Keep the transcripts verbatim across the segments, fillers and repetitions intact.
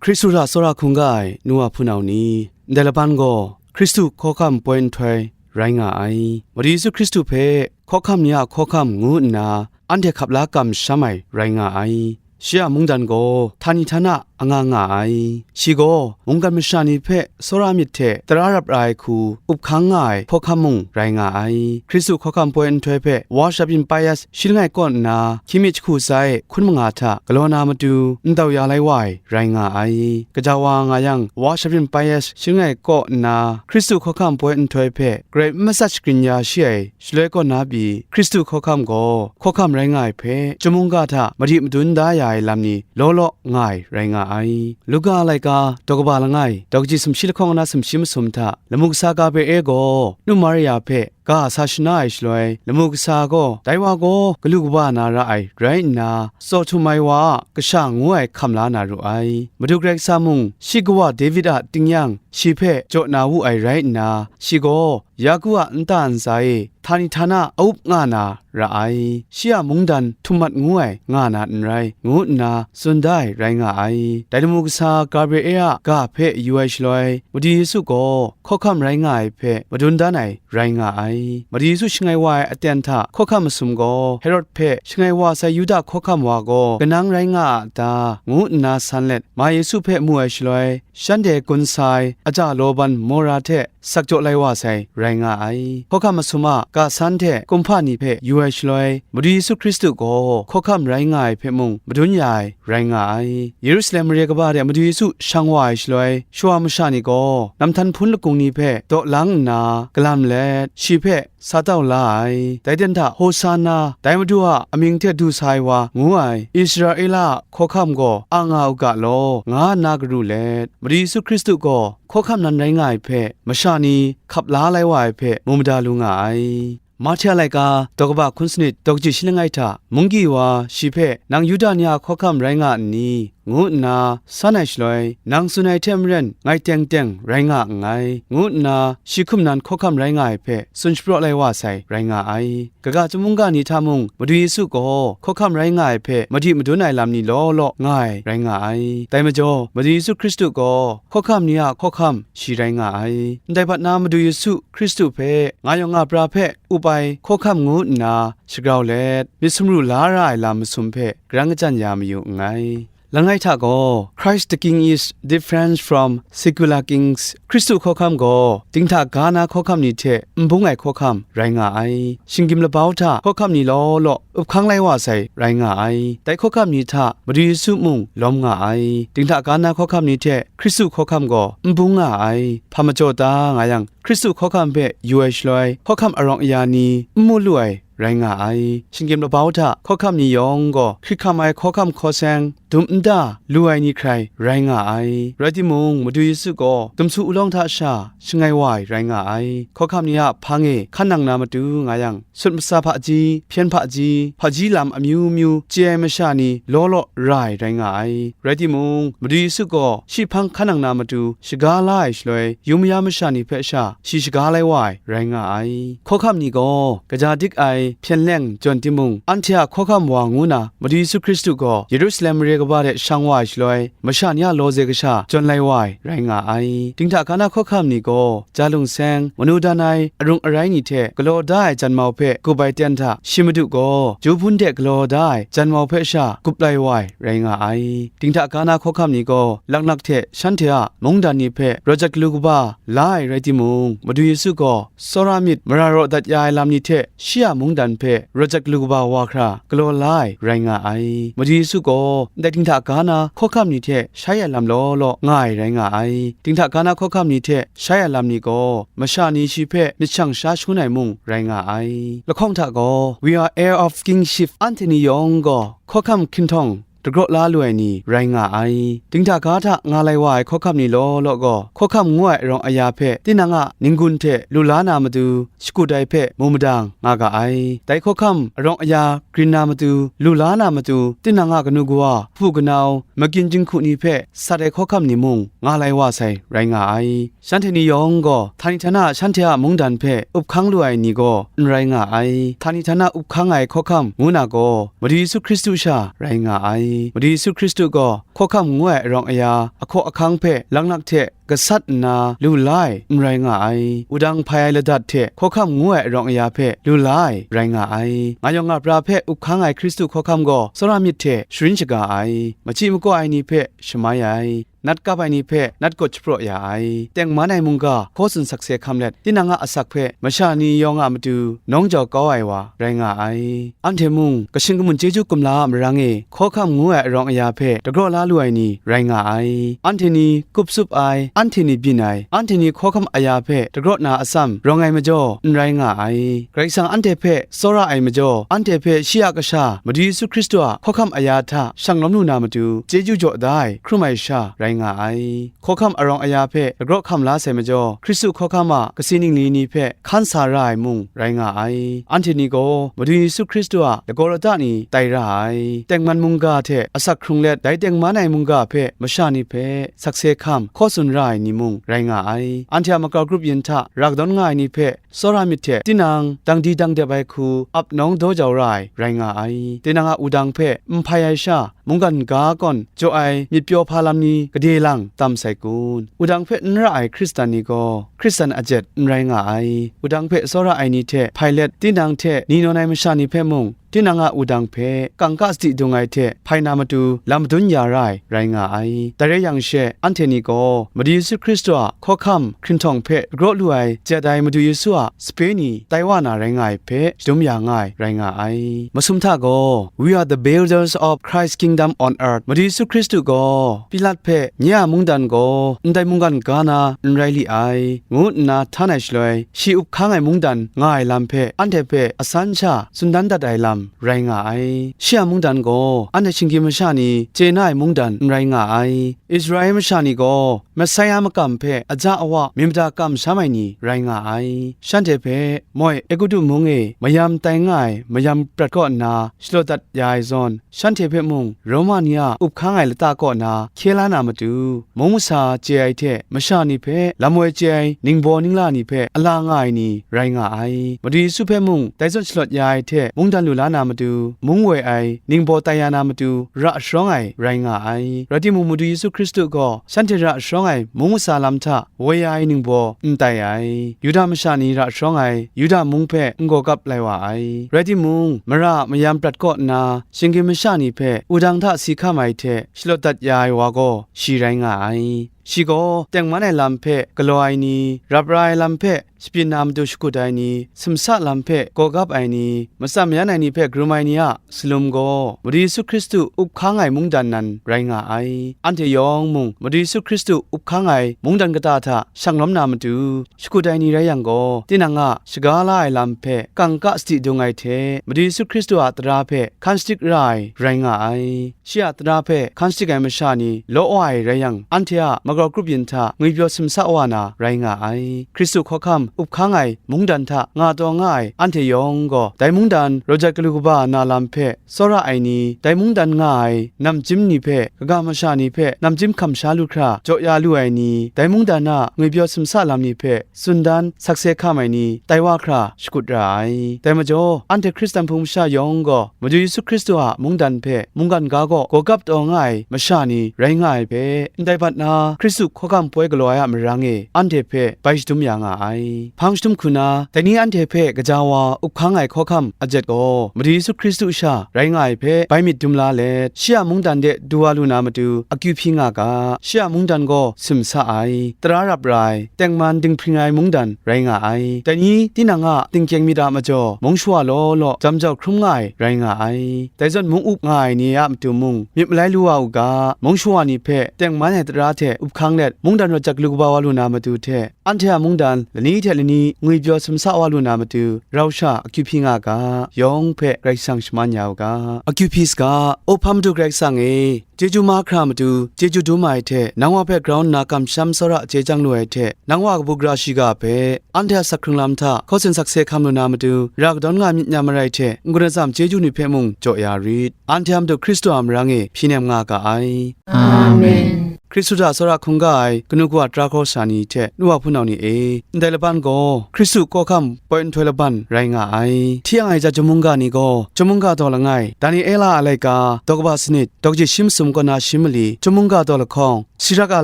Hkristu hta tsawra hkungga ai nu wa hpunau ni, ndai laban gaw Hkristu hkawhkam poi nhtoi rai nga ai. Madu Yesu Hkristu hpe hkawhkam ni a hkawhkam ngu nna anhte hkap la kamsham ai rai nga ai. Shi a mungdan gaw htani htana anga nga ai. Shi gaw mungkan masha ni hpe tsawra myit hte tara rap ra ai hku up hkang nga ai hkawhkam mung rai nga ai. Hkristu hkawhkam poi nhtoi hpe Watch of Empires shi langai kaw nna hkying myit jahku tsa e hkun manga hta galaw na matu ndau ya lai wa ai rai nga ai. Gaja wa nga yang, Watch of Empires shi langai kaw nna Hkristu hkawhkam poi nhtoi hpe garai n matsat shagrin ya shi ai shaloi kaw na pyi, Hkristu hkawhkam gaw hkawhkam rai nga ai hpe, chyum mungga hta madi madun da ya ai lam ni law law nga ai rai nga ai. Luka laika daw kaba langai, daw kaji sumshi lahkawng na sumshi masum hta lamu kasa Gabriel e gaw nu Maria hpe ga sa shana ai shaloi, lamu kasa gaw dai wa gaw galu kaba na ra ai rai nna, tsaw htum ai wa a kasha ngu ai hkam la na ru ai. Madu Karai Kasang mung shi kawa David a tingnyang shi hpe jaw na wu ai rai nna, shi gaw Yaku a nta ntsa e htani htana a up nga na ra ai. Shi a mungdan htum mat ngu ai nga na n rai, ngu nna tsun da ai rai nga ai. Dai lamu kasa Gabriel a ga hpe yu ai shaloi, Madu Yesu gaw hkawhkam rai nga ai hpe madun dan ai rai nga ai. Madu Yesu shangai wa ai aten hta hkawhkam masum gaw Herod hpe shangai wa sai Yuda hkawhkam wa gaw kanang rai nga a ta, ngu nna san let, ma Yesu hpe mu ai shaloi, shanhte gun sa ai aja lawban mora hte sak jaw lai wa sai rai nga ai. Hkawhkam masum a ga san hte kumhpa ni hpe yu ai shaloi, Madu Yesu Hkristu gaw hkawhkam rai nga ai hpe mung madun ya ai rai nga ai. Yerusalem mare kaba de Madu Yesu shang wa ai shaloi, shawa masha ni gaw namhtan hpun lakung ni hpe daw lang nna, galam let, shi hpe sa tau la ai. Dai ten hta, Hosanna, dai Madu a amying hte du sa ai wa, ngu ai, Israela a hkawhkam gaw a nga u ga law, nga nna garu let, Madu Yesu Hkristu gaw hkawhkam nan rai nga ai hpe, masha ni hkap la lai wa ai hpe mu mada lu nga ai. Mahte a laika, daw kaba hkun sanit, daw kaji shi langai hta, munggyi wa shi hpe, nang Yuda ni a hkawhkam rai nga nni? ngu nna san ai shaloi, nang tsun ai hte maren ngai teng teng rai nga nngai, ngu nna shi hkum nan hkawhkam rai nga ai hpe tsun shapraw lai wa sai rai nga ai. Kaga chyum mungga ni hta mung Madu Yesu gaw hkawhkam rai nga ai hpe madi madun ai lam ni law law nga ai rai nga ai. Dai majaw, Madu Yesu Hkristu gaw hkawhkam ni a hkawhkam shi rai nga ai. Ndai bat na Madu Yesu Hkristu hpe nga yawng nga pra hpe up ai hkawhkam ngu nna shagrau let, myit sumru la ra ai lam masum hpe garang kachyan ya mayu nngai. Langai hta gaw, Christ the King is different from secular kings. Hkristu hkawhkam gaw dinghta ga na hkawhkam ni hte n bung ai hkawhkam rai nga ai. Shinggyim labau hta hkawhkam ni law law up hkang lai wa sai rai nga ai. Dai hkawhkam ni hta Madu Yesu mung lawm nga ai. Dinghta ga na hkawhkam ni hte Hkristu hkawhkam gaw n bung nga ai. Hpa majaw ta nga yang, Hkristu hkawhkam hpe yu ai shaloi, hkawhkam arawng aya ni n mu lu ai rai nga ai. Shinggyim labau hta hkawhkam ni yawng gaw hkrit hkam ai hkawhkam hkaw seng, dum nta lu ai ni hkrai rai nga ai. Rai timung, Madu Yesu gaw dumsu ulawng hta sha shangai wa ai rai nga ai. Hkawhkam ni a hpang e hkan nang na matu nga yang, sut matsa hpaji, hpyen hpaji, hpaji lam amyu myu chye ai masha ni law law ra ai rai nga ai. Rai timung, Madu Yesu gaw shi hpang hkan nang na matu shaga la ai shaloi, yu maya masha ni hpe sha shi shaga lai wa ai rai nga ai. Hkawhkam ni gaw kaja dik ai hpyen leng jawn timung, anhte a hkawhkam wa ngu na Madu Yesu Hkristu gaw Yerusalem mare kaba de shang wa ai shaloi, masha ni a lawze kasha jawn lai wa ai rai nga ai. Dinghta ga na hkawhkam ni gaw ja lungseng, manu dan ai arung arai ni hte galaw da ai janmau hpe gup ai ten hta, shi Madu gaw ju hpun de galaw da ai janmau hpe sha gup lai wa ai rai nga ai. Dinghta ga na hkawhkam ni gaw laknak hte shanhte a mungdan ni hpe rawt jat galu kaba la ai rai timung, Madu Yesu gaw tsawra myit mara raw dat ya ai lam ni hte shi a mungdan hpe rawt jat galu kaba wa hkra galaw la ai rai nga ai. Madu Yesu gaw ndai dinghta ga na hkawhkam ni hte shai ai lam law law nga ai rai nga ai. Dinghta ga na hkawhkam ni hte shai ai lam ni gaw, masha ni shi hpe myit shang sha shangun ai mung rai nga ai. Lahkawng hta gaw, We are heir of kingship, anhte ni yawng gaw hkawhkam hkinhtawng dagraw la lu ai ni rai nga ai. Dinghta ga hta nga lai wa ai hkawhkam ni law law gaw, hkawhkam ngu ai arawng aya hpe tinang a n-gun hte lu la na matu shakut ai hpe mu madang nga ga ai. Dai hkawhkam arawng aya grin na matu, lu la na matu, tinang a kanu kawa, hpu kanau, magyin jinghku ni hpe sat ai hkawhkam ni mung nga lai wa sai rai nga ai. Shanhte ni yawng gaw htani htana shanhte a mungdan hpe up hkang lu ai ni gaw n rai nga ai. Htani htana up hkang ai hkawhkam ngu na gaw, Madu Yesu Hkristu sha rai nga ai. Madu Yesu Hkristu gaw hkawhkam ngu ai arawng aya, ahkaw ahkang hpe laknak hte gasat nna lu la ai n rai nga ai. Wudang hpai ai ladat hte hkawhkam ngu ai arawng aya hpe lu la ai rai nga ai. Nga yawng nga pra hpe up hkang ai Hkristu hkawhkam gaw tsawra myit hte sharin shaga ai, machyi makaw ai ni hpe shamai ai, nat kap ai ni hpe nat kut shapraw ya ai, tengman ai mungga hkaw tsun sakse hkam let, tinang a asak hpe masha ni yawng a matu nawng jau kau ai wa rai nga ai. Anhte mung, kashin kamun chyeju kumla a marang e, hkawhkam ngu ai arawng aya hpe dagraw la lu ai ni rai nga ai. Anhte ni kup tsup ai, anhte ni byin ai, anhte ni hkawhkam aya hpe dagraw na atsam rawng ai majaw n rai nga ai. Karai Kasang anhte hpe tsawra ai majaw, anhte hpe shi a Kasha, Madu Yesu Hkristu a hkawhkam aya hta shang lawm lu na matu, chyeju jaw da ai, hkrum ai sha rai nga ai. Hkawhkam arawng aya hpe dagraw hkam la sai majaw, Hkristu hkawhkam a kasi ningli ni hpe hkan sa ra ai mung rai nga ai. Anhte ni gaw Madu Yesu Hkristu a lagaw lata ni tai ra ai. Tengman mungga hte asak hkrung let, dai tengman ai mungga hpe masha ni hpe sakse hkam hkaw tsun ra ai ni mung rai nga ai. Anhte a makau grup yin hta ra kadawn nga ai ni hpe tsawra myit hte, tinang dangdi dangdep ai hku ap nawng daw jau ra ai rai nga ai. Tinang a wudang hpe n hpai ai sha, mungkan ga kawn jaw ai myit pyaw hpa lam ni gade lang tam sai kun? Wudang hpe n ra ai Hkristan ni gaw Hkristan ajet n rai nga ai. Wudang hpe tsawra ai ni hte hpai let, tinang hte ni nawn ai masha ni hpe mung, tinang a wudang hpe kangka sadi dung ai hte hpai na matu lam madun ya ra ai rai nga ai. Dai rai yang she, anhte ni gaw Madu Yesu Hkristu a hkawhkam hkrinhtawng hpe dagraw lu ai, jat ai Madu Yesu a sape ni tai wa na rai nga ai hpe shadum ya nga ai rai nga ai. Masum hta gaw, "We are the builders of Christ's kingdom on earth." Madu Yesu Hkristu gaw Pilat hpe, "Nye a mungdan gaw ndai mungkan ga na n rai li ai," ngu nna htan ai shaloi, shi up hkang ai mungdan nga ai lam hpe anhte hpe asan sha tsun dan dat ai lam rai nga ai. Shi a mungdan gaw anhte shinggyim masha ni chye na ai mungdan n rai nga ai. Israela masha ni gaw Mesaia makam hpe aja awa myit mada kam sham ai ni rai nga ai. Shanhte hpe, moi, Egutu mung e mayam tai nga ai mayam prat kaw nna shalaw dat ya ai zawn, shanhte hpe mung Roma ni a up hkang ai lata kaw na hkye la na matu, mung masa chye ai hte masha ni hpe lam woi chye ai ningbaw ningla ni hpe ala nga ai ni rai nga ai. Madu Yesu hpe mung dai zawn shalawt ya ai hte mungdan lu la na matu, mung woi ai ningbaw tai ya na matu, ra sharawng ai rai nga ai. Rai timung, Madu Yesu Hkristu gaw shanhte ra sharawng ai mung masa lam hta woi ya ai ningbaw n tai ai. Yuda masha ni ra sharawng ai Yuda mung hpe n gaw gap lai wa ai. Rai timung, mara a mayam prat kaw nna, shinggyim masha ni hpe wudang hta si hkam ai hte shalawt dat ya ai wa gaw shi rai nga ai. Shi gaw tengman ai lam hpe galaw ai ni, rap ra ai lam hpe shapyin na matu shakut ai ni, simsa lam hpe gaw gap ai ni, matsam yan ai ni hpe karum ai ni a salum gaw, Madu Yesu Hkristu up hkang ai mungdan nan rai nga ai. Anhte yawng mung Madu Yesu Hkristu up hkang ai mungdan kata hta shang lawm na matu, shakut ai ni rai yang gaw, tinang a shaga la ai lam hpe kangka sadi dung ai hte, Madu Yesu Hkristu a tara hpe hkan shadik ra ai rai nga ai. Shi a tara hpe hkan shadik ai masha ni law wa ai rai yang, anhte a makau grup yin hta ngwipyaw simsa wa na rai nga ai. Hkristu hkawhkam up hkang ai mungdan hta nga taw nga ai anhte yawng gaw, dai mungdan raw jat galu kaba na lam hpe tsawra ai ni, dai mungdan nga ai namjim ni hpe, kaga masha ni hpe namjim hkam sha lu hkra jaw ya lu ai ni, dai mungdan a ngwipyaw simsa lam ni hpe tsun dan sakse hkam ai ni tai wa hkra shakut ra ai. Dai majaw, anhte Hkristan hpung masha yawng gaw Madu Yesu Hkristu a mungdan hpe mungkan ga gaw gaw gap taw nga ai masha ni rai nga ai hpe, ndai bat na Hkristu hkawhkam poi galaw ai a marang e anhte hpe bai shadum ya nga ai. Hpang shadum hku na, dai ni anhte hpe gaja wa up hkang ai hkawhkam ajet gaw Madu Yesu Hkristu sha rai nga ai hpe bai myit dum la let, shi a mungdan de du wa lu na matu akyu hpyi nga ga, shi a mungdan gaw simsa ai, tara rap ra ai, tengman dinghpring ai mungdan rai nga ai. Dai ni tinang a tingkyeng myit a majaw, mung shawa law law jam jau hkrum nga ai rai nga ai. Dai zawn mung up nga ai ni a matu mung myit malai lu wa u ga, mung shawa ni hpe tengman ai tara hte up hkang let, mungdan raw jat galu kaba wa lu na matu hte, anhte a mungdan lani hte lani ngwipyaw simsa wa lu na matu, rau sha akyu hpyi nga ga, yawng hpe Karai Kasang shaman ya u ga. Akyu hpyi saga, O Hpa Madu Karai Kasang e, chyeju mahkra matu, chyeju dum ai hte, nang wa hpe grau nna kamsham tsawra chye chyang lu ai hte, nang wa kabu gara shiga hpe, anhte a asak hkrung lam hta hkaw tsun sakse hkam lu na matu, ra kadawn nga myit nya marai hte, n-gun atsam chyeju ni hpe mung jaw ya rit. Anhte a matu Hkristu a marang e hpyi nem nga ga ai. Amen. Hkristu hta tsawra hkungga ai kanu kawa tara hkawhkam ni hte nu wa hpunau ni e, ndai laban gaw Hkristu kawhkam poi nhtoi laban rai nga ai. Hti yang ai chyum mungga ni gaw, chyum mungga daw langai, Daniela a laika, daw kaba sanit, daw kaji shi masum kaw na shi mali, chyum mungga daw lahkawng, Sirak a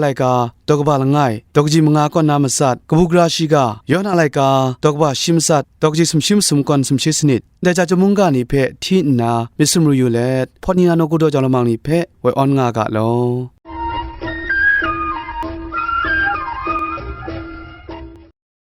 laika, daw kaba langai, daw kaji manga kaw na matsat, kabu gara shiga, Yawhan a laika, daw kaba shi matsat, daw kaji sumshi masum kaw sumshi sanit, ndai chyum mungga ni hpe hti nna myit sumru yu let, Hpawt ni na nawku daw jau lamang ni hpe woi awn nga ga law.